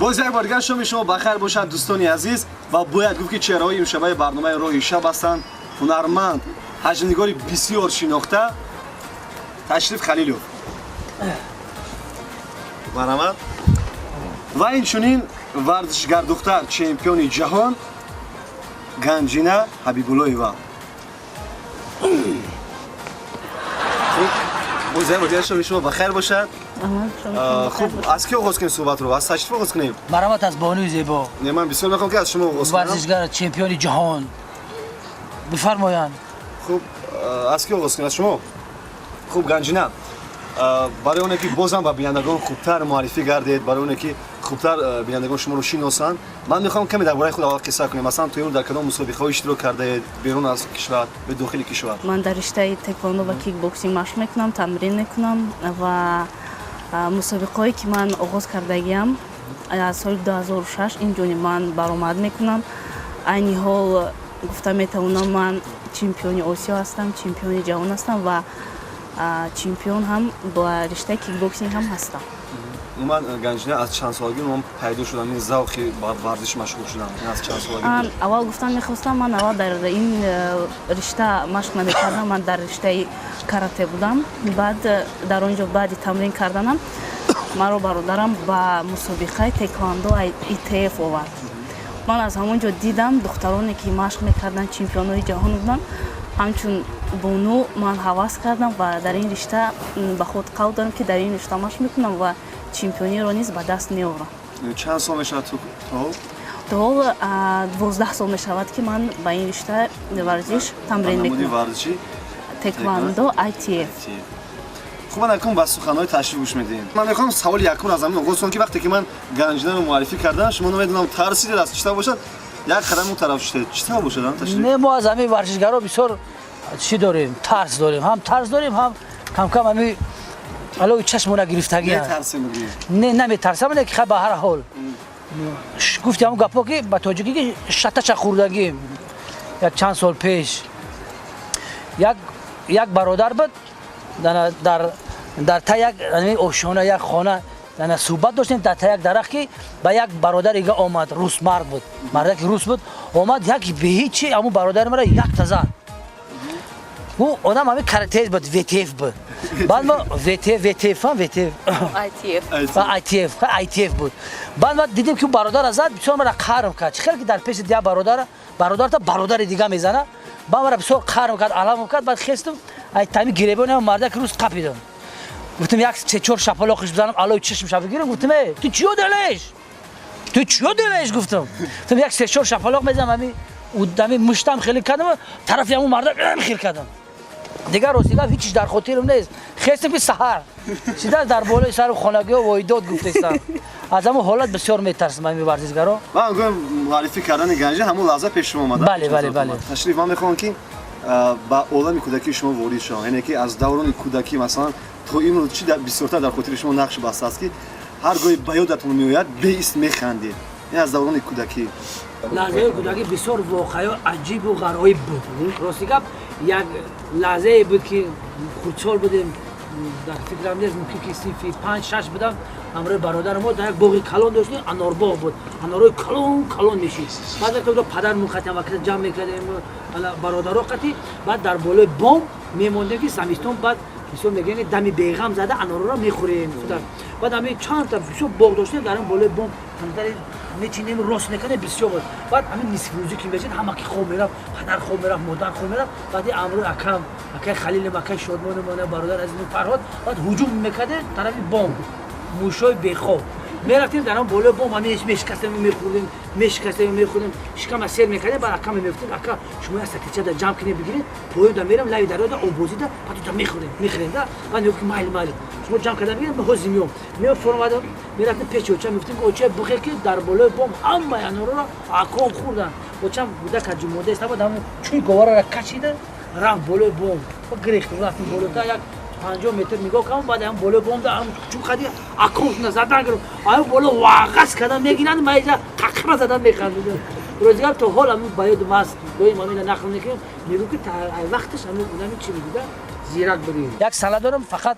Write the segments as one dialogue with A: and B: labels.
A: Боз як бор дигар шоми шумо бахайр бошад, дӯстони азиз. Ва бояд гуфт, ки чеҳраҳои имшабаи барномаи «Роҳи шаб» ҳастанд ҳунарманд, ҳаҷвнигори бисёр шинохта Ташриф Халилов, марҳамат, ва инчунин варзишгардухтар, чемпиони ҷаҳон Ганҷина Ҳабибуллоева. Хуб, боз як бор дигар шоми шумо бахайр бошад. Хуб, аз ки оғоз кунем суҳбатро? Аз Ташриф оғоз кунем?
B: Марҳамат, аз бонуи зебо.
A: Не, ман бисёр мехоҳам, ки аз шумо оғоз кунам.
B: Варзишгар, чемпиони ҷаҳон, бифармоянд.
A: Хуб, аз ки оғоз кунем? Аз шумо. Хуб, Ганҷина, барои оне ки бозам ба бинандагон хубтар муаррифӣ гардед, барои оне ки хубтар бинандагон шуморо шиносанд, ман мехоҳам каме дар бораи худ аввал қисса кунем. Масалан, то имрӯз дар кадом мусобиқаҳо иштирок кардаед, берун аз кишвар ё дохили кишвар?
C: Ман дар риштаи тэквондо ва кикбоксинг машқ мекунам, тамрин мекунам ва мусобиқаҳое ки ман оғоз кардагиам, аз соли 2006 инҷони ман баромад мекунам. Айни ҳол гуфта метавонам, ман чемпиони Осиё ҳастам, чемпиони ҷаҳон ҳастам ва чемпион ҳам ба риштаи кикбоксинг ҳам ҳастам.
A: Умуман, Ганҷина, аз чанд солагӣ умуман пайдо шудам ин завқи ба варзиш машғул шудам? Аз чанд солагӣ?
C: Аввал гуфтан мехостам, ман аввал дар ин ришта машқ намекардам, ман дар риштаи карате будам. Баъд дар он ҷо, баъди тамрин карданам, маро бародарам ба мусобиқаи тэквандо ИТФ овард. Ман аз ҳамон ҷо дидам духтароне ки машқ мекарданд, чемпионҳои ҷаҳон буданд. Ҳамчун бону ман ҳавас кардам ва дар ин ришта ба худ қавл дорам, ки дар ин ришта машқ мекунам ва чемпиониро низ ба даст меорам.
A: Чанд сол мешавад то ҳол?
C: То ҳол 12 сол мешавад, ки ман ба ин ришта варзиш тамрин мекунам.
A: Варзиши?
C: Тэквандо ITF.
A: Хуб, ман акнун ба суханҳои Ташриф гӯш медиҳем. Ман мехоҳам саволи якум аз ҳамин оғоз кунам, ки вақте ки ман Ганҷинаро муаррифӣ кардам, шумо, намедонам, тарсидед, аз чӣ тавр бошад, як қадам он тараф шудед. Чӣ тавр бошад, Ташриф?
B: Не, мо аз ҳамин варзишгаро бисёр чӣ дорем, тарс дорем, ҳам тарс дорем, ҳам камкам ҳами алои чашмона гирифтагӣ. Не, наметарсам, не, ки ба ҳар ҳол гуфти ҳамн гапҳо, ки ба тоҷикӣ ки шаташа хӯрдагим. Як чанд сол пеш як бародар буд, дар та як ошона, як хона суҳбат доштем, дар та як дарахт, ки ба як бародарига омад, рус мард буд, мардаки рус буд, омад, як беҳичи ҳамун бародари мара якта зад. Ӯ одам ҳами каратест буд, ВТФ буд. Баъд мо ВТФ, ВТФ, ВТФ, ITF, ITF буд. Баъд ма дидем, ки бародара зад, бисёр мара қарм кард. Чӣ хел ки дар пеши як бародара, бародарта бародари дига мезана. Баъд мара бисёр қарм кард, алам кард. Баъд хестум, ай тами гиребони мардаки рус қапидам, гуфтам як се чор шапалоқиш бизанам, алои чашмша бигирам. Гуфтам: «Э, ту чиё делаешь, ту чиё делаешь?» Гуфтам, як се чор шапалоқ мезанам. Ами дами муштам хеле кардам, тарафи ҳамун мардак хел кардам. Дигар, рости гап, ҳичиш дар хотирам нест. Хестем, ки саҳар шида, дар болои сари хонагиҳо войдод гуфтестам. Аз ҳамун ҳолат бисёр метарсам, ҳами варзишгаро.
A: Ман гӯям, муаррифӣ кардани Ганҷа ҳамун лаҳза пеш шумо омада.
B: Бале.
A: Ташриф, ман мехоҳам, ки ба олами кӯдакии шумо ворид шавам, яъне ки аз даврони кӯдакӣ, масалан, то имрӯз чӣ бисёртар дар хотири шумо нақш бастааст, ки ҳар гоҳе ба ёдатон меояд, беист механдед, ин аз даврони кӯдакӣ?
B: Лаҳзаи кӯдакӣ бисёр воқеаё аҷибу ғароиб буд. Рости гап, як лаҳзае буд, ки хурдсол будем, дар фикрам нест, мумкин ки синфи панҷ шаш будам. Ҳамроҳи бародари мо дар як боғи калон доштем, анорбоғ буд, анорҳои калон калон мешид. Баъд падармон қати ҳамакаса ҷамъ мекардем, бародаро қати, баъд дар болои бом мемондем, ки замистон баъд бисёр мегӯянд, дами беғам зада анорҳоро мехӯрем. Баъд ҳами чандта бисёр боғ доштем, дар ин болои бом мечинем, рост мекардем, бисёр буд. Баъд ҳамин нисфрӯзӣ ки мешид, ҳама ки хоб мерафт, падар хоб мерафт, модар хоб мерафт, баъди амрои акам, акаи Халилем, акаи Шодмонем, бародар азизм Фарҳод, баъд ҳуҷум мекардем тарафи бом, мушои бехоб. Мерафтем дар он болои бом, ҳами мешикастем, мехӯрдем, мешикастем, мехӯрдем, шикама сер мекардем. Баъд акама мегуфтем: «Ака, шумо як сакичада ҷамъ кунед, бигиред, поёнда мерам, лави дарёда обозида, баъд ута мехӯрем, мехӯрем да». Баъд мегуфт: «Майли, майли, шумо ҷамъ карда бигиред, ҳозир меом». Меофуромадам, мерафтем пеши оча, мегуфтем ки оча, бухе, ки дар болои бом ҳамаи анорро аком хӯрдан. Очам гудака ҷумода иста буд, ҳамун чӯи говарара кашида рафт болои бом, гирехт, рафтем болота, як 50 метр нигоҳ кардам, баъд ҳам болои бом чун қади аком задан гирифт, аю боло вағаз кардан мегиранд, ма иҷа қақра задан механдидам. Рӯзигар то ҳол ҳамин ба ёдам аст, доим ҳамина нақл мекунем, мегӯм, ки вақташ ҳамин одами чӣ мегӯда, зирак будем. Як сана дорам фақат.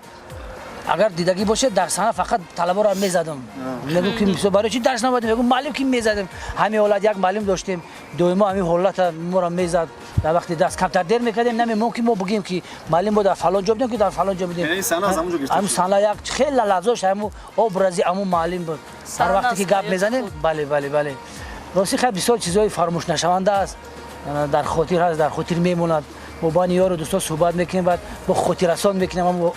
B: Агар дидагӣ бошед, дар саҳна фақат талабаро мезадам. Мегӯ ки мисол барои чӣ дарс намодем? Мегӯ муаллим ки мезадем. Ҳамин ҳолат як муаллим доштем, доимо ҳамин ҳолата моро мезад. Дар вақти дарс камтар дер мекардем, намемон ки мо бигӯем ки муаллим мо дар фалон ҷо будем, ки дар фалон ҷо будем.
A: Яъне саҳна аз ҳамон ҷо гирифта
B: Ҳамун
A: шуд.
B: саҳна як хеле лаҳзаош ҳамун образи ҳамун муаллим буд. Ҳар вақте ки гап мезанем, бале, бале, бале. Рости хеле бисёр чизҳои фаромӯшнашаванда аст, дар хотир ҳаст, дар хотир мемонад. Бо байни ёру дӯстон суҳбат мекунем, баъд бо хотиррасон мекунем, ҳамон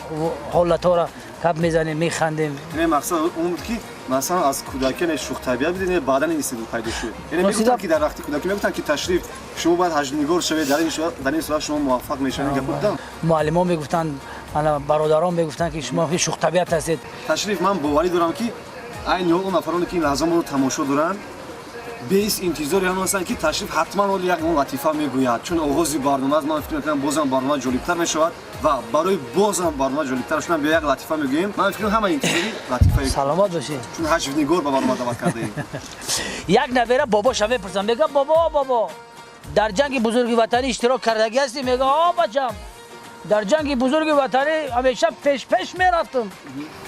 B: ҳолатҳоро гап мезанем, механдем.
A: Яъне мақсад он буд ки масалан аз кӯдакӣ яъне шӯхтабиат будед, яъне баъдан ин истеъдод пайдо шуд. Яъне мегуфтанд ки дар вақти кӯдакӣ мегуфтанд ки Ташриф, шумо бояд ҳаҷвнигор шавед, дар ин сурат шумо муваффақ мешавед. Ин гапо будам.
B: Муаллимон мегуфтанд, ана бародарон мегуфтанд ки шумо шӯхтабиат ҳастед.
A: Ташриф, ман боварӣ дорам ки айни ҳол он нафароне ки ин лаҳза моро тамошо доранд, беист интизори он ҳастанд ки Ташриф ҳатман ҳоло як он латифа мегӯяд, чун оғози барнома аст. Ман фикр мекунам, бозам барнома ҷолибтар мешавад ва барои бозам барнома ҷолибтар шудан биё як латифа мегӯем. Ман фикр мекунам, ҳама интизори латифаи
B: Саломат бошед.
A: Чун ҳаҷвнигор ба барнома даъват кардаем.
B: Як набера бобоша мепурсам, мега: «Бобо, бобо, дар ҷанги бузурги ватанӣ иштирок кардагӣ ҳастӣ?» Мега: «О, бачам, дар ҷанги бузурги ватанӣ ҳамеша пешпеш мерафтам,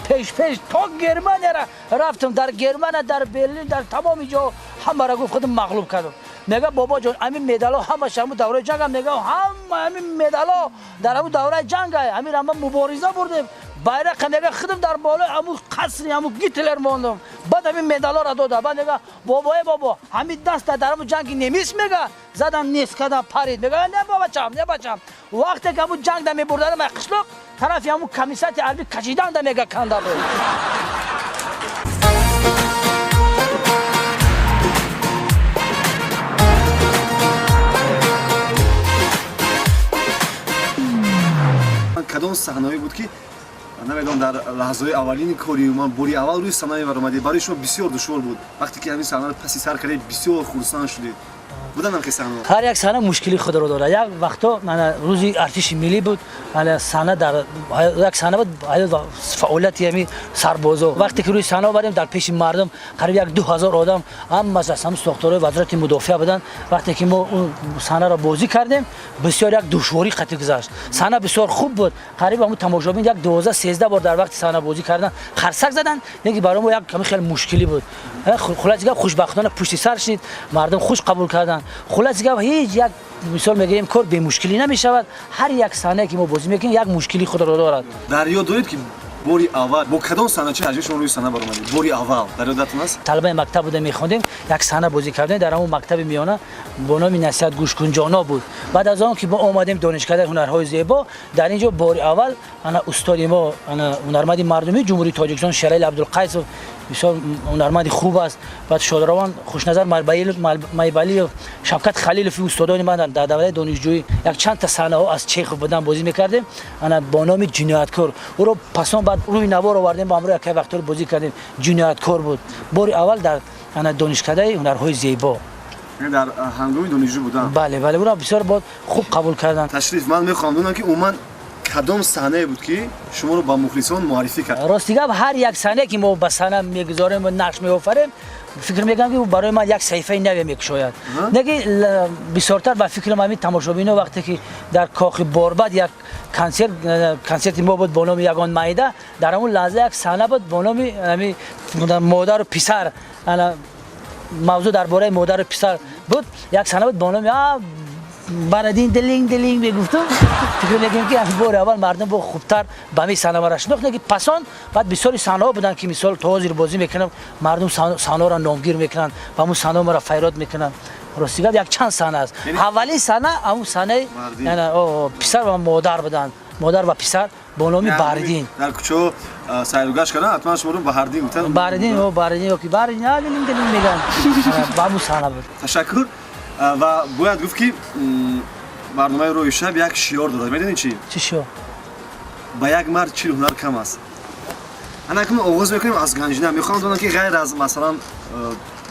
B: пешпеш то Германияра рафтам, дар Германия, дар Берлин, дар тамоми ҷо ҳамаро гуфт худам мағлуб кардам». Мега: «Бобоҷон, ҳамин медало ҳамаш ҳамун давраи ҷангам?» Мега: «Ҳама ҳамин медало дар ҳамун давраи ҷанга, ҳамин ҳама мубориза бурдем, байрақа мега худам дар болои ҳамун қасри ҳамун Гитлер мондам, баъд ҳамин медалоро дода». Баъд мега: «Бобое, бобо, ҳамин даста дар ҳамун ҷанги немис мега задам, нест кардам, парид». Мега: «Не, бобачам, не, бачам, вақте ки ҳамун ҷангда мебурданам, ай қишлоқ тарафи ҳамун комиссариати ҳарбӣ кашиданда мега канда буд».
A: Кадом саҳнаҳое буд ки намедонам, дар лаҳзаҳои аввалини кори ман бори аввал рӯи саҳна баромадед, барои шумо бисёр душвор буд, вақте ки ҳамин саҳнаро паси сар кардед, бисёр хурсанд шудед? Буданд ҳам саҳнаҳо?
B: Ҳар як саҳна мушкили худро дорад. Як вақто мана рӯзи артиши миллӣ буд, ана саҳна дар як саҳна буд, ҳаёт ва фаъолияти ҳами сарбозо. Вақте ки рӯи саҳна омадем, дар пеши мардум қариб 1-2 ҳазор одам, ҳамаш аз ҳамун сохторҳои вазорати мудофиа буданд. Вақте ки мо он саҳнаро бозӣ кардем, бисёр як душворӣ қатӣ гузашт. Саҳна бисёр хуб буд, қариб ҳамун тамошобин як 12-13 бор дар вақти саҳна бозӣ кардан қарсак заданд, лекин барои мо як ками хеле мушкилӣ буд. Хулоси гап, хушбахтона пушти сар шид, мардум хуш қабул карданд. Хулоси гап, ҳеҷ як мисол мегирем, кор бемушкилӣ намешавад. Ҳар як саҳнае ки мо бозӣ мекунем, як мушкили худро дорад.
A: Дар ёд доред ки бори аввал бо кадом саҳначаи ҳаҷвӣ шумо рӯи саҳна баромадед бори аввал? Дар ёдатон аст?
B: Талабаи мактаб буда, мехондем, як саҳна бозӣ кардем дар ҳамон мактаби миёна бо номи «Насиҳат гӯшкунҷоно» буд. Баъд аз он ки мо омадем донишкадаи ҳунарҳои зебо, дар ин ҷо бори аввал ана устоди мо, ана ҳунарманди мардумии Ҷумҳурии Тоҷикистон Шерали Абдулқайсов, бисёр ҳунарманди хуб аст, баъд шодравон Хушназар Майбалиев, Шавкат Халилов, устодони ман дар давраи донишҷӯӣ, як чандта саҳнаҳо аз Чехов будан бозӣ мекардем, ана бо номи «Ҷинояткор». Ӯро пасон баъд рӯи навор овардем, бо ҳамроҳ якай вақтҳоро бозӣ кардем. «Ҷинояткор» буд бори аввал дар ана донишкадаи ҳунарҳои зебо.
A: Дар ҳангоми донишҷӯ будан?
B: Бале, бале, ӯро бисёр бод хуб қабул карданд.
A: Ташриф, ман мехоҳам донам ки умуман кадом саҳнае буд ки шуморо ба мухлисон муаррифӣ кард?
B: Рости гап, ҳар як саҳнае ки мо ба саҳна мегузорем ва нақш меофарем, фикр мекунам ки барои ман як саҳифаи наве мекушояд. Неки бисёртар ба фикрам ҳамин тамошобино вақте ки дар кохи Борбад як консерт, консерти мо буд бо номи «Ягон майда», дар ҳамон лаҳза як саҳна буд бо номи ҳами модару писар, ана мавзӯъ дар бораи модару писар буд, як саҳна буд бо номи «Барадин дилинг дилинг» мегуфтум. Фикр мекунем ки бори аввал мардум бо хубтар ба ми саҳна мара шинохт. Ки пасон баъд бисёри саҳнаҳо буданд ки мисол то ҳозир бозӣ мекунам, мардум саҳнаҳоро номгир мекунанд ва ҳамун саҳнаҳо мара файрод мекунанд. Рости гап, як чанд саҳна аст. Аввалин саҳна ҳамун саҳнаи писар ва модар буданд, модар ва писар бо номи «Бардин».
A: Дар кӯчаҳо сайругашт кардан, ҳатман шуморо Баҳардин гуфтанд.
B: Бардин, Бардин ёки Бардин дилинг дилинг мегӯянд, ба ҳамун саҳна буд.
A: Ташаккур. Ва бояд гуфт ки барномаи «Роҳи шаб» як шиёр дорад. Медонед чӣ?
B: Чӣ шиёр?
A: Ба як мард 40 ҳунар кам аст. Ана акнун оғоз мекунем аз Ганҷина. Мехоҳам донам ки ғайр аз масалан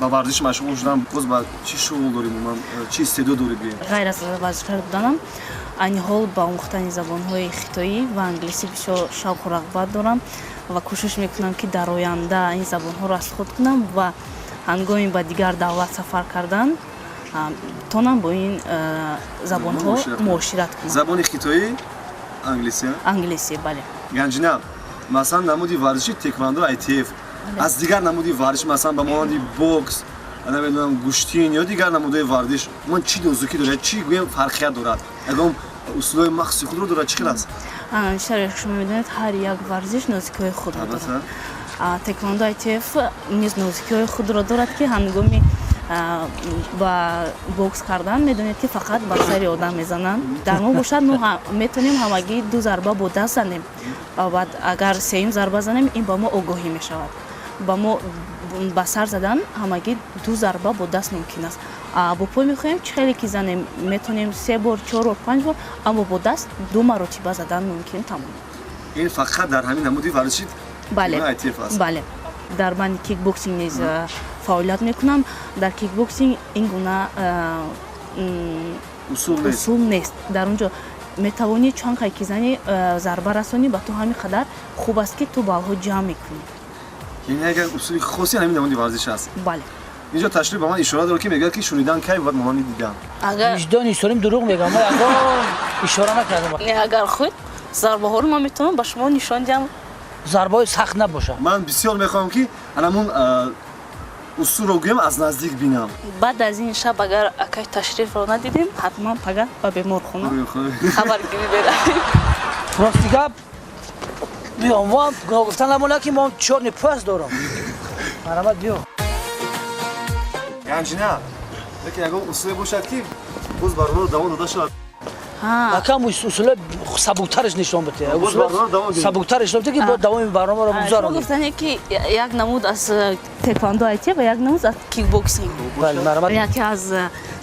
A: ба варзиш машғул шудан, боз ба чӣ шуғл дорем, умуман чӣ истеъдод доред, гӯем?
C: Ғайр аз варзишкар буданам, айни ҳол ба омӯхтани забонҳои хитоӣ ва англисӣ бисёр шавқу рағбат дорам ва кӯшиш мекунам, ки дар оянда ин забонҳоро аз худ кунам ва ҳангоми ба дигар давлат сафар кардан тонам бо ин забонҳо муошират кунам.
A: Забони хитоӣ, англисӣ?
C: Англисӣ, бале.
A: Ганҷина. Масалан, намуди варзиши теквандо ITF аз дигар намуди варзиш, масалан, ба монанди бокс, намедонам, гӯштин ё дигар намудҳои варзиш, ман чӣ нозукӣ дорад, чӣ гӯем фарқият дорад, ягон усулҳои махсуси худро дорад, чӣ хел аст?
C: Шаре шумо медонед, ҳар як варзиш нозукиҳои худро дорад. Теквандо ITF низ нозукиҳои худро дорад, ки ҳангоми ба бокс кардан медонед, ки фақат ба сари одам мезананд. Дар мо бошад, мо метавонем ҳамагӣ 2 зарба бо даст занем, ва баъд агар сеюм зарба занем, ин ба мо огоҳӣ мешавад. Ба мо ба сар задан ҳамагӣ 2 зарба бо даст мумкин аст. Бо пой мехоҳем чӣ хеле ки занем, метавонем 3 бор, 4 бор, 5 бор, аммо бо даст 2 маротиба задан мумкин тамом.
A: Ин фақат дар ҳамин намуди варзиши
C: бале,
A: ITF аст?
C: Бале, дар банди кикбоксинг низ фаъолият мекунам. Дар кикбоксинг ин гуна усул нест. Дар он ҷо метавонӣ чанд қай ки зани, зарба расонӣ, ба ту ҳамин қадар хуб аст, ки ту баллҳо ҷамъ мекунӣ.
A: Яъне агар усули хоси ҳамин намуди варзиш аст?
C: Бале.
A: Инҷо ташриф ба ман ишора дорад, ки мегӯяд, ки шунидан кай бояд монанди дидан.
B: Виҷдони солим дурӯғ мегӯям, ман ягон ишора накардам.
C: Не, агар худ зарбаҳоро ман метавонам ба шумо нишон диҳам.
B: Зарбаҳои сахт набошад.
A: Ман бисёр мехоҳам, ки анамун усулро гӯям аз наздик бинам.
C: Баъд аз ин шаб агар акай ташрифро надидем, ҳатман пага ба беморхона хабаргирӣ беравем.
B: Рости гап, биё, мо гуфтан намонад, ки мо чорни пас дорам. Марҳамат, биё.
A: Ганҷина, лекин ягон усуле бошад, ки боз барномаро давом дода шавад.
B: Акам усуле сабуктараш нишон бите. Сабуктараш нишон бите, ки бо давоми барномаро бигузаронем.
C: Шумо гуфтане, ки як намуд аз теквандо ITF ва як намуд аз кикбоксинг.
B: Бале, марҳамат.
C: Яке аз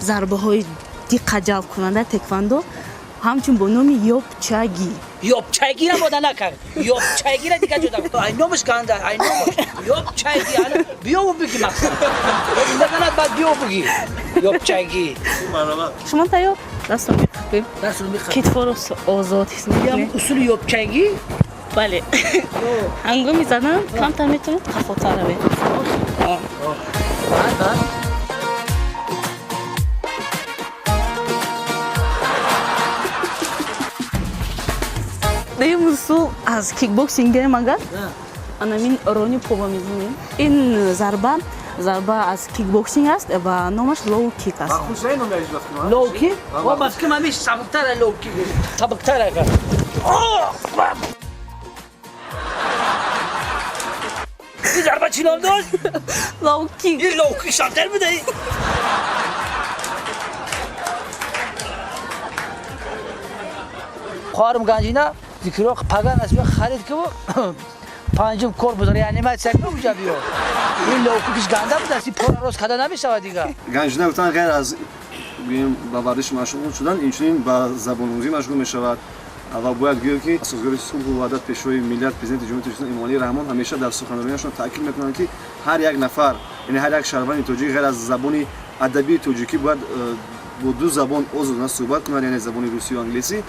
C: зарбаҳои диққатҷалбкунанда теквандо ҳамчун бо номи ёбчагӣ.
B: Ёбчагиро мода накард. Ёбчагиро дигар ҷо дак. Ай номаш ганда, ай номаш. Ёбчагӣ, биёву биги мақсад. Назанад, баъд биёву биги. Ёбчагӣ.
C: Шумо тайёр? Дастро мехапем.
B: Дастро мехапем.
C: Китфоро озод ҳис мекунем.
B: Усули ёбчагӣ?
C: Бале. Ҳангоми задан камтар метавонед қафотар равед. Дуюм усул аз кикбоксинг гирем, агар анамин рони поба мезанем. Ин зарба аз кикбоксинг аст ва номаш лоу кик аст.
B: Лоу кик? Ва мафким ҳамиш сабуктара лоу кик. Сабуктара агар. Ин зарба чӣ ном дошт?
C: Лоу кик.
B: Ин лоу кик шамтар буда. Хоҳарам Ганҷина зикрро паган аз биё харид ки панҷум кор буд, реаниматсия ки уҷа биё. Ин лоукикиш ганда буд, аст, пора рост карда намешавад дигар.
A: Ганҷина гуфтан, ғайр аз ба варзиш машғул шудан, инчунин ба забономӯзӣ машғул мешавад. Ва бояд гӯем, ки асосгузори сулҳу ваҳдат, пешвои миллат, президенти Ҷумҳурии Тоҷикистон Эмомалӣ Раҳмон ҳамеша дар суханрониашон таъкид мекунанд, ки ҳар як нафар, яъне ҳар як шаҳрванди тоҷик ғайр аз забони адабии тоҷикӣ бояд бо 2 забон озодона суҳбат кунад, яъне забони русӣ ва англисӣ.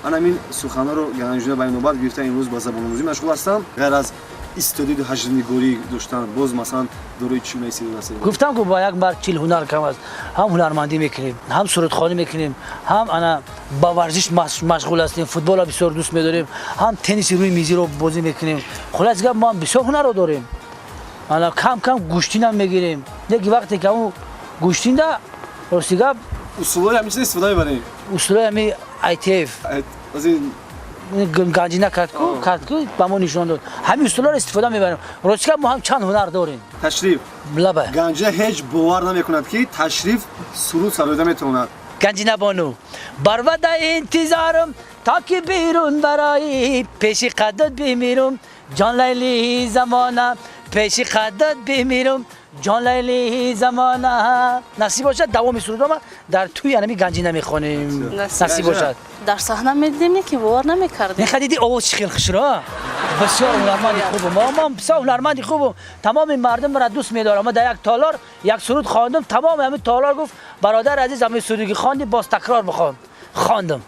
A: Анамин суханҳоро Ганҷина ба инобат гирифта имрӯз ба забономӯзӣ машғул ҳастам. Ғайр аз истеъдоду ҳаҷвнигорӣ доштан, боз масалан дорои чӣ гуна истеъдод ҳастед?
B: Гуфтам, ки ба як мард 40 ҳунар кам аст. Ҳам ҳунармандӣ мекунем, ҳам сурудхонӣ мекунем, ҳам ана ба варзиш машғул ҳастем, футболро бисёр дӯст медорем, ҳам тенниси рӯи мизиро бозӣ мекунем. Хуллас гап, мо бисёр ҳунарро дорем. Ана кам-кам гӯштинам мегирем. Неки вақте ки ҳамун гӯштинда, рости гап,
A: усулҳои ҳамин чиз истифода мебарем.
B: Усулҳои ҳамин ITF.
A: Аз ин
B: Ганҷина кард ку ба мо нишон дод. Ҳамин усулҳоро истифода мебарем. Рости гап, мо ҳам чанд ҳунар дорем.
A: Ташриф.
B: Лаба.
A: Ганҷина ҳеҷ бовар намекунад, ки ташриф суруд сароида метавонад.
B: Ганҷина бону, барвада интизорам, то ки берун барои пеши қаддат бимирам, ҷон лайли замона, пеши қаддат бимирам, ҷон лайли замона. Насиб бошад, давоми сурудома дар тӯи анами Ганҷина мехонем. Насиб бошад.
C: Дар саҳна медидем, ки бовар намекардем.
B: Не, диди овоз чӣ хел хушро? Бисёр ҳунарманди хубам. Ман бисёр ҳунарманди хубам. Тамоми мардум маро дӯст медорам. Ман дар як толор як суруд хондам, тамоми ҳамин толор гуфт: бародар азиз, ҳамин суруде ки хонди, боз такрор бихон. Хондам.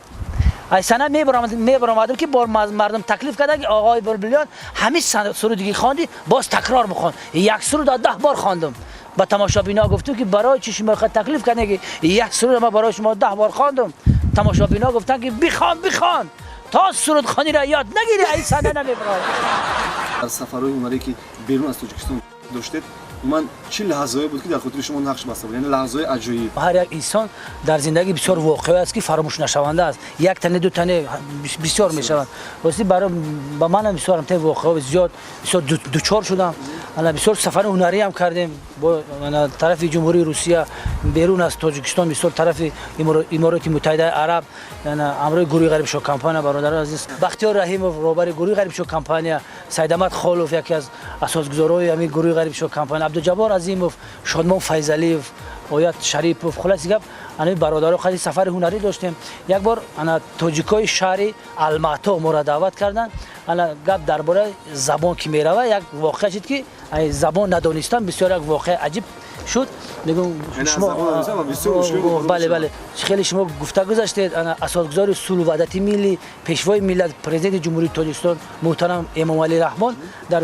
B: Ай сана мебаромадам, ки бор мардум таклиф карданд, ки оғои Булбулиён, ҳамин суруде ки хонди, боз такрор бихон. Як суруд 10 бор хондам. Ба тамошобино гуфтам, ки барои чӣ шумо таклиф кардед, ки як суруд ман барои шумо 10 бор хондам? Тамошобино гуфтанд, ки бихон, бихон. То сурудхониро ёд нагирӣ, ай саҳна намебарой.
A: Дар сафарҳои ҳунарие, ки берун аз Тоҷикистон доштед, умуман чӣ лаҳзаҳое буд, ки дар хотири шумо нақш баста буд, яъне лаҳзаҳои аҷоиб?
B: Ҳар як инсон дар зиндагӣ бисёр воқеа аст, ки фаромӯшнашаванда аст. Як тане, ду тане, бисёр мешаванд. Рости, ба манам бисёр ҳамтаи воқеаҳо зиёд, бисёр дучор шудам. Ана, бисёр сафари ҳунариам кардем бо тарафи Ҷумҳурии Русия, берун аз Тоҷикистон, бисёр тарафи Имороти Муттаҳидаи Араб, ҳамроҳи гурӯҳи Ғарибшо компания. Бародари азиз Бахтиёр Раҳимов, роҳбари гурӯҳи Ғарибшо компания, Сайдамад Холов, яке аз асосгузорои ҳамин гурӯҳи Ғарибшо компания, Абдуҷаббор Азимов, Шодмон Файзалиев, Оят Шарипов, хулоси гап, ана бародаро қади сафари ҳунарӣ доштем. Як бор ана тоҷикои шаҳри Алмато моро даъват карданд. Ана, гап дар бораи забон ки мерава, як воқеа шуд, ки забон надонистан бисёр як воқеаи аҷиб шуд. Бале, бале, хеле шумо гуфта гузаштед, ана асосгузори сулҳу ваҳдати миллӣ, Пешвои миллат, Президенти Ҷумҳурии Тоҷикистон муҳтарам Эмомалӣ Раҳмон дар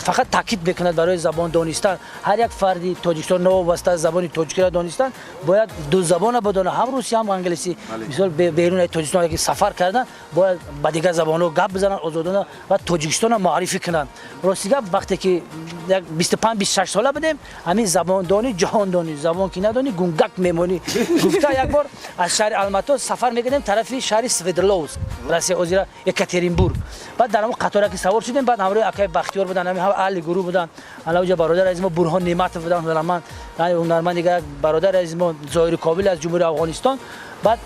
B: фақат таъкид мекунад барои забон донистан. Ҳар як фарди Тоҷикистон, новобаста аз забони тоҷикиро донистан, бояд ду забона бидонад, ҳам русӣ, ҳам англисӣ. Мисол, берун Тоҷикистон ки сафар кардан, бояд ба дигар забонҳо гап бизананд озодона ва Тоҷикистонро муаррифӣ кунанд. Рости гап, вақте ки як 25-26 сола будем, ҳамин забондонӣ ҷаҳондонӣ, забон ки надонӣ, гунгак мемонӣ гуфта, як бор аз шаҳри Алмато сафар мекардем тарафи шаҳри Свердловск, Россия, озира Екатеринбург. Баъд дар ҳамон қатора ки савор шудем, баъд ҳамроҳи акаи Бахтиёр буданд, ҳамин аҳли гурӯҳ буданд. Ана, бародари азиз мо Бурҳон Неъматов буданд, ҳунарманд, дигар бародари азиз мо Зоҳири Кобил аз Ҷумҳурии Афғонистон. Баъд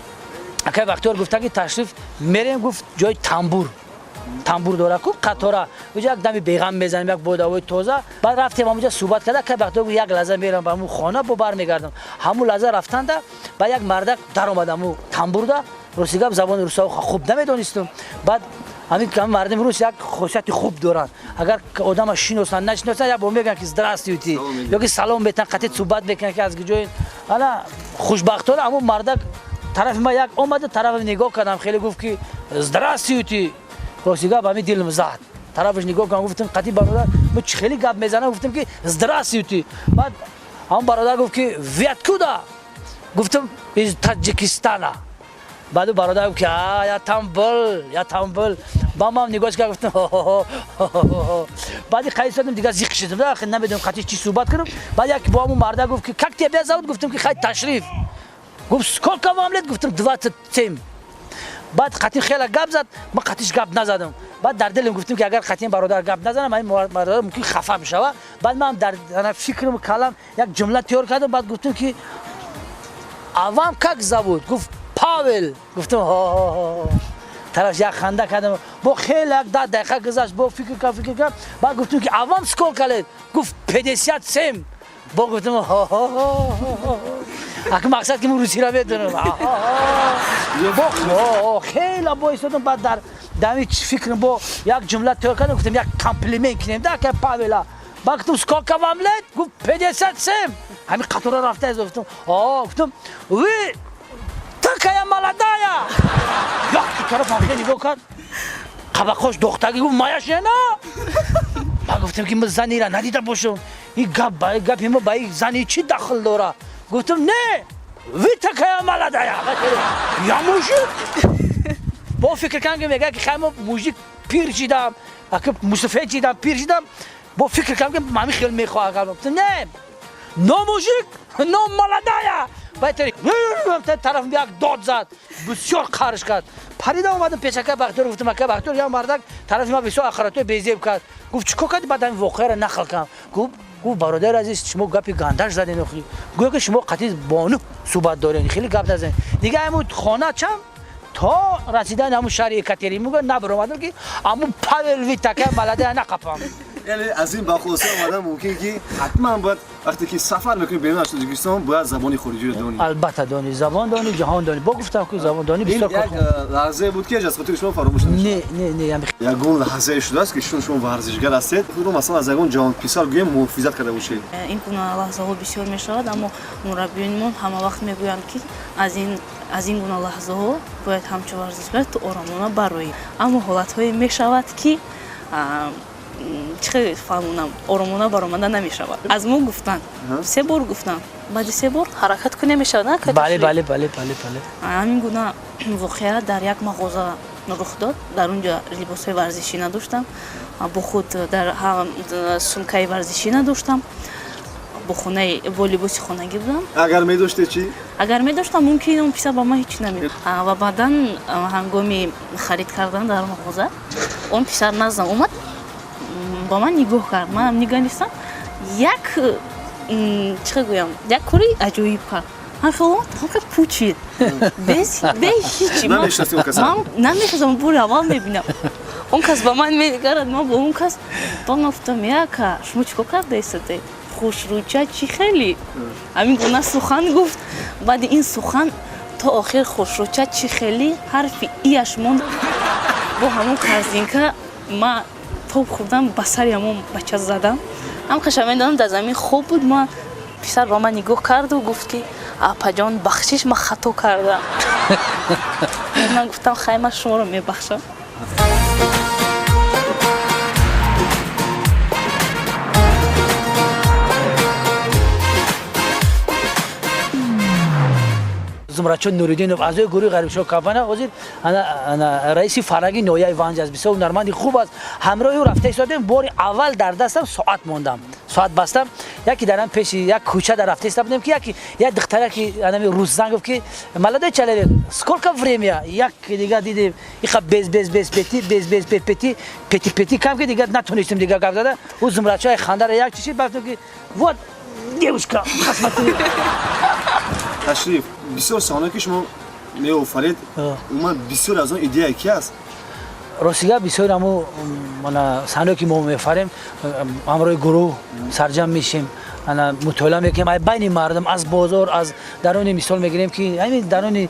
B: акаи Бахтиёр гуфта, ки ташриф мерем, гуфт, ҷои тамбур, тамбур дора ку қатора, уҷа як дами беғам мезанем, як бодавои тоза. Баъд рафтем, ҳамуҷа суҳбат карда, акаи Бахтиёр гуфт: «Як лаҳза мерам ба ҳамун хона, бо бармегардам». Ҳамун лаҳза рафтанда ба як мардак даромад ҳамун тамбурда. Рости гап, забони русао хуб намедонистам. Баъд ҳамин мардуми рус як хосияти хуб доранд: агар одама шиносанд, нашиносанд, як бор мегӯянд, ки «Здравствуйте» ё ки салом метан, қатъи суҳбат мекунанд, ки аз ҷои. Ана, хушбахтона, ҳамун мардак тарафи ма як омада, тарафи нигоҳ кардам, хеле гуфт, ки «Здравствуйте». Рости гап, ҳамин дилм зад. Тарафаш нигоҳ кардам, гуфтам: «Қатъи бародар, мо чӣ хеле гап мезанам?» Гуфтам, ки «Здравствуйте». Баъд ҳамон бародар гуфт, ки «Вы откуда?» Гуфтам: «Из Таджикистана». Баъду бародар гуфт, ки «А, я там был, я там был». Ба ман нигоҳ кард, гуфтам. Баъди қайд содам, дигар зиқ шудам, намедонам қатъи чӣ суҳбат кунам. Баъд як бо ҳамон марда гуфт, ки «Как тебя зовут?» Гуфтам, ки «Хай, Ташриф». Гуфт: «Сколько вам лет?» Гуфтам: 27». Баъд қатъи хеле гап зад, ман қатъиш гап назадам. Баъд дар дилам гуфтам, ки агар қатъи бародар гап назанам, ин бародар мумкин хафа бишава. Баъд ман дар фикрам калам як ҷумла тайёр кардам. Баъд гуфтам, ки «А вам как зовут?» Гуфт: «Павел». Гуфтам. Тараф як ханда кардам. Бо хеле як 10 дақиқа гузашт, бо фикр кардам, фикр кардам, баъд гуфтам, ки «А вам сколько лет?» Гуфт: 57». Бо гуфтам: «Ака, мақсад ки ман русиро медонам». Бо хеле бо истодам. Баъд дар дами фикрам бо як ҷумла тайёр кардам, гуфтам як комплимент кунем да ака Павела. Баъд гуфтам: «Сколько вам лет?» Гуфт: 57». Ҳамин қатора рафта, гуфтам, гуфтам: «Вы такая молодая». Як тараф ҳамхел нигоҳ кард, қабақош дохтагӣ, гуфт: «Моя жена». Ман гуфтам, ки ман занира надида бошам, ин гап гапи мо ба ин зани чӣ дахл дора? Гуфтам: «Не, вы такая молодая, я мужик». Бо фикр кардам, ки мегӯяд, ки хай, мо мужик, пир шидам, ака мусафед шидам, пир шидам. Бо фикр кардам, ки ҳамин хел мехоҳад. Гуфтам: «Не, но мужик, но молодая». Тараф як дод зад, бисёр қарш кард. Парида омадам пеш ака Бахтиёр, гуфтам: «Ака Бахтиёр, як мардак тарафи ма бисёр ақаратои безеб кард». Гуфт: «Чӣ кор кардӣ?» Баъд ҳамин воқеаро нақл кардам. Гуфт: «Бародари азиз, шумо гапи гандаш заден, охи гӯё ки шумо қатъи бону суҳбат дорен, хеле гап назанед». Дига ҳамун хона чам то расидани ҳамун шаҳри Екатеринбург набаромадам, ки ҳамун Павел «Вы такая молодая» нақапам.
A: Яъне аз ин ба хулоса омадан мумкин, ки ҳатман бояд вақте ки сафар мекунӣ берун аз Тоҷикистон, бояд забони хориҷиро донӣ.
B: Албатта, донӣ, забон донӣ, ҷаҳон донӣ. Бо гуфтам, ки забон донӣ
A: ин
B: бисёр
A: як лаҳзае буд, ки аз хотири шумо фаромӯш намешавад.
B: Не, не, не.
A: Ягон лаҳзае шудааст, ки чун шумо варзишгар ҳастед, худро масалан аз ягон ҷавонписар гӯем муҳофизат карда бошед?
C: Ин гуна лаҳзаҳо бисёр мешавад, аммо мураббиёнмон ҳама вақт мегӯянд, ки аз ин гуна лаҳзаҳо бояд ҳамчун варзишгар ту оромона бароӣ. Аммо ҳолатҳое мешавад, ки чӣ хел фаҳмонам, оромона баромада намешавад. Аз мо гуфтанд, се бор гуфтанд, баъди се бор ҳаракат кунем, мешавад, на?
B: Бале.
C: Ҳамин гуна воқеа дар як мағоза. Рух дод. Дар он ҷо либосҳои варзишӣ надоштам, бо худ дар сумкаи варзишӣ надоштам, бо хонаи бо либоси хонагӣ будам.
A: Агар медоштед чӣ?
C: Агар медоштам, мумкин он писар ба ман ҳеҷ намед. Ва баъдан ҳангоми харид кардан дар мағоза он писар наздам омад, ба ман нигоҳ кард, манам нигаристам. Як чӣ гӯям, як кори аҷоиб кард. Ҳамхел пучид, бе ҳичи.
A: Намешиносӣ он каса?
C: Ман намешиносам, бори аввал мебинам. Он кас ба ман менигарад, ман бо он кас. Ба ман гуфтам: «Яка, шумо чӣ кор кардаистед? Хушрӯча чӣ хеле?» Ҳамин гуна сухан гуфт. Баъди ин сухан то охир хушрӯча чӣ хеле ҳарфи ияш монд. Бо ҳамон корзинка ма тоб хӯрдам, ба сари ҳамон бача задам. Ҳам қаша медонам, дар замин хоб буд. Ма писар ба ман нигоҳ карду гуфт ки: «Апаҷон, бахшиш, ман хато кардам». Ман гуфтам: «Хай, ман шуморо мебахшам».
B: Зумратшо Нуриддинов, аъзои гурӯҳи Ғарибшо компания, ҳозир раиси фарҳанги ноҳияи Ванҷ аст, бисёр ҳунарманди хуб аст. Ҳамроҳи ӯ рафта истодем. Бори аввал дар дастам соат мондам, соат бастам. Яке дар пеши як кӯча дар рафта истода будем, ки яки як духтара ки анами русзан гуфт ки: «Молодой человек, сколько время?» Як дига дидем, иха без без без пяти, без без пяти, пяти пяти кам ки дига натонистем дига гап зада. Ӯ Зумратшои хандара як чишид, баъд ки: «Вот девушка, посмотри».
A: Ташриф, бисёр саҳнае ки шумо меофаред, умуман бисёр аз он идея ки аст?
B: Ростига, бисёр ҳамо саҳнае ки мо меофарем, ҳамроҳи гурӯҳ сарҷам мешем, ана мутолиа мекунем, ай байни мардум, аз бозор, аз дарони, мисол мегирем ки ҳамин дарони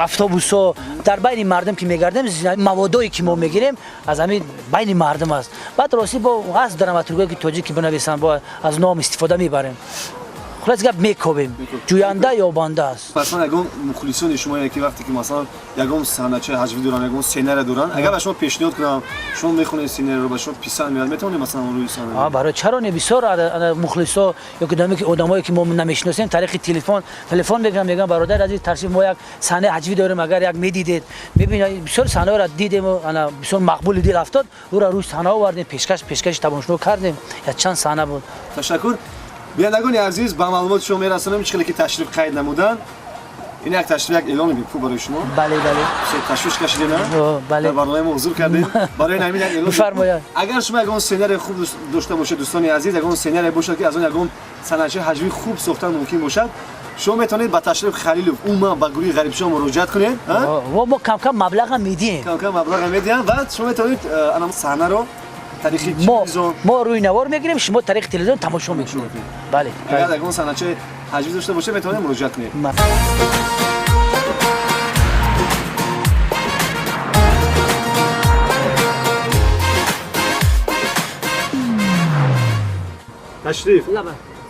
B: автобусҳо, дар байни мардум ки мегардем, маводое ки мо мегирем, аз ҳамин байни мардум аст. Баъд ростӣ бо ҳаст драматургое ки тоҷик ки бинависанд, бо аз ном истифода мебарем. Хулос гап, мекобем, ҷӯянда ёбанда аст.
A: Масалан, ягон мухлисони шумо ки вақте ки масалан ягон саҳначаи ҳаҷвӣ доранд, ягон сценария доранд, агар ба шумо пешниҳод кунам, шумо мехонед сценарийро, ба шумо писанд меояд, метавонед масалан рӯи саҳна?
B: Барои чаро не? Бисёр мухлисо ё ки одамое ки мо намешиносем, тариқи телефон телефон мекунам, мегӯям: «Бародари азиз Ташриф, мо як саҳнаи ҳаҷвӣ дорем, агар як медидед». Мебинед, бисёр саҳнаҳоро дидему ана бисёр мақбули дил афтод, ӯро рӯи саҳна овардем, пешкаши тамошо кардем. Якчанд саҳна буд.
A: Ташаккур. Бинандагони азиз, ба маълумоти шумо мерасонем, чӣ хеле ки Ташриф қайд намуданд, ин як Ташриф, як эълони бепул барои шумо.
B: Бале, бале.
A: Бисёр ташвиш кашидем,
B: бале.
A: Дар барномаи мо ҳузур кардем, барои ҳамин як эълон.
B: Бифармояд.
A: Агар шумо ягон сценарии хуб дошта бошед, дӯстони азиз, ягон сценарие бошад, ки аз он ягон санъатчаи ҳаҷвии хуб сохтан мумкин бошад, шумо метавонед ба Ташриф Халилов, умуман ба гурӯҳи Ғарибшо муроҷиат кунед.
B: Мо камкам маблағам медиҳем.
A: Камкам маблағам медиҳам ва шумо метавонед анам саҳнаро тариқи телевизион
B: мо рӯи навор мегирем, шумо тариқи телевизион тамошо мекунед, бале.
A: Агар ягон санъатчаи ҳаҷвӣ дошта бошед, метавонед муроҷиат кунед. Ташриф,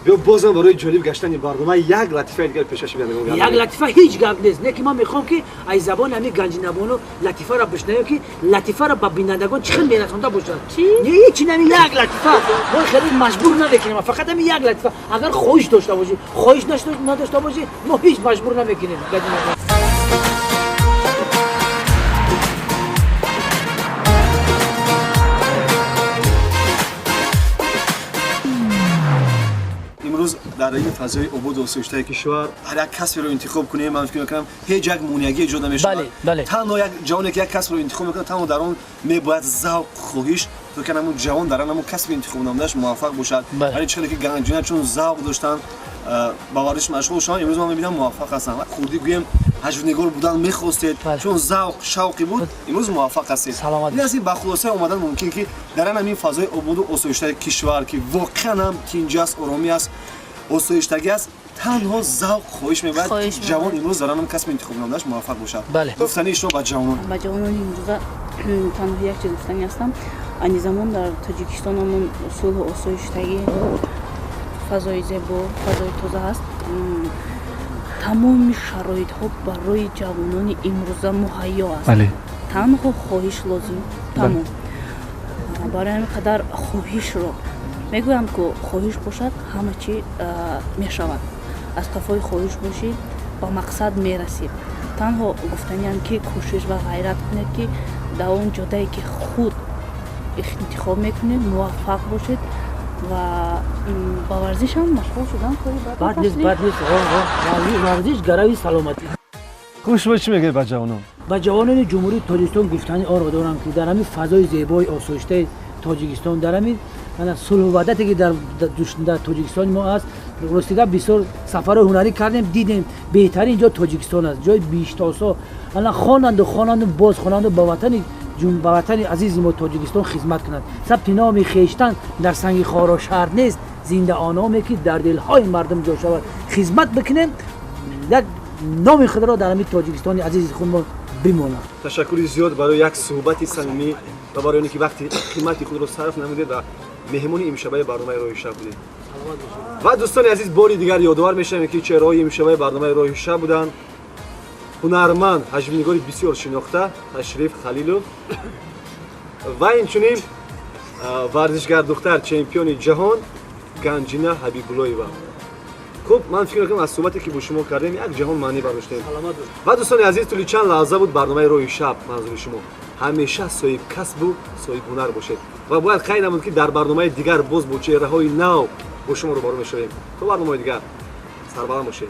A: биё, бозам барои ҷолиб гаштани барнома як латифаи дигар пешкаши бинандагон.
B: Як латифа ҳеҷ гап нест, не ки ман мехоҳам ки аз забони ҳамин Ганҷинабону латифаро бишнавем, ки латифаро ба бинандагон чӣ хел мерасонда бошад. Не, ҳечи, нами як латифа. Мо хеле маҷбур намекунем, фақат ҳами як латифа, агар хоҳиш дошта бошӣ. Хоҳиш надошта бошӣ, мо ҳеҷ маҷбур намекунем, Ганҷинабону.
A: Имрӯз дар ин фазои ободу осоиштаи кишвар ҳар як касберо интихоб кунем, ман фикр мекунам, ҳеҷ як монеагӣ эҷод намешавад. Танҳо як ҷавоне ки як касбро интихоб мекунад, танҳо дар он мебояд завқ, хоҳиш, то ки ҳамун ҷавон дар ҳамун касби интихоб намудааш муваффақ бошад. Яъне чӣ хеле ки Ганҷина чун завқ доштанд, ба варзиш машғул шаванд, имрӯз ман мебинам, муваффақ ҳастанд. Хурдӣ гӯем, ҳаҷвнигор будан мехостед, чун завқ, шавқӣ буд, имрӯз муваффақ ҳастед. Ин аз ин ба хулоса омадан мумкин, ки дар ҳамин фазои ободу осоиштаи кишвар, ки воқеан ҳам тинҷ аст, оромӣ аст, осоиштагӣ аст, танҳо завқ, хоҳиш мебояд, ҷавон имрӯз дар ҳамон касби интихоб намудааш муваффақ бошад. Гуфтании шумо ба ҷавонон?
C: Ба ҷавонони имрӯза танҳо як чиз гуфтанӣ ҳастам. Айни замон дар Тоҷикистон ҳамон сулҳу осоиштагӣ, фазои зебо, фазои тоза ҳаст. Тамоми шароитҳо барои ҷавонони имрӯза муҳайё аст, танҳо хоҳиш лозим, тамом. Барои ҳамин қадар хоҳишро мегӯям, ку хоҳиш бошад, ҳама чӣ мешавад. Аз қафои хоҳиш бошӣ, ба мақсад мерасӣ. Танҳо гуфтаниам, ки кӯшиш ва ғайрат кунед, ки дар он ҷодае, ки худ интихоб мекунед, муваффақ бошед ва ба варзишам машғул шудан кори
B: бад нест, бад нест. Варзиш гарави саломатӣ.
A: Хуб, шумо чӣ мегӯед ба ҷавонон?
B: Ба ҷавонони Ҷумҳурии Тоҷикистон гуфтани онро дорам, ки дар ҳамин фазои зебои осоиштаи Тоҷикистон, дар ҳамин сулҳу ваҳдате, ки дар Тоҷикистони мо аст, ростига бисёр сафарҳои ҳунарӣ кардем, дидем, беҳтарин ҷо Тоҷикистон аст, ҷои биҳиштосо. Ана хонанду хонанду боз хонанду ба ватани азизи мо Тоҷикистон хизмат кунанд. Сабти номи хештан дар санги хоро шарт нест, зинда ономе, ки дар дилҳои мардум ҷо шавад. Хизмат бикунем, як номи худро дар ҳамин Тоҷикистони азизи худ мо бимонад.
A: Ташаккури зиёд барои як суҳбати самимӣ ва барои оне ки вақти қимати худро сарф намудед ва меҳмони имшабаи барномаи «Роҳи шаб» будед. Ва дӯстони азиз, бори дигар ёдовар мешавем, ки чеҳраҳои имшабаи барномаи «Роҳи шаб» буданд ҳунарманд, ҳаҷвнигори бисёр шинохта Ташриф Халилов ва инчунин варзишгар, духтар, чемпиони ҷаҳон Ганҷина Ҳабибуллоева. Хуб, ман фикр мекунам, аз суҳбате, ки бо шумо кардем, як ҷаҳон маънӣ бардоштем. Ва дӯстони азиз, тӯли чанд лаҳза буд барномаи «Роҳи шаб» манзури шумо. Ҳамеша соҳиб касбу соҳиб ҳунар бошед ва бояд қайд намуд, ки дар барномаи дигар боз бо чеҳраҳои нав бо шумо рӯбарӯ мешавем. То барномаи дигар сарбаланд бошед.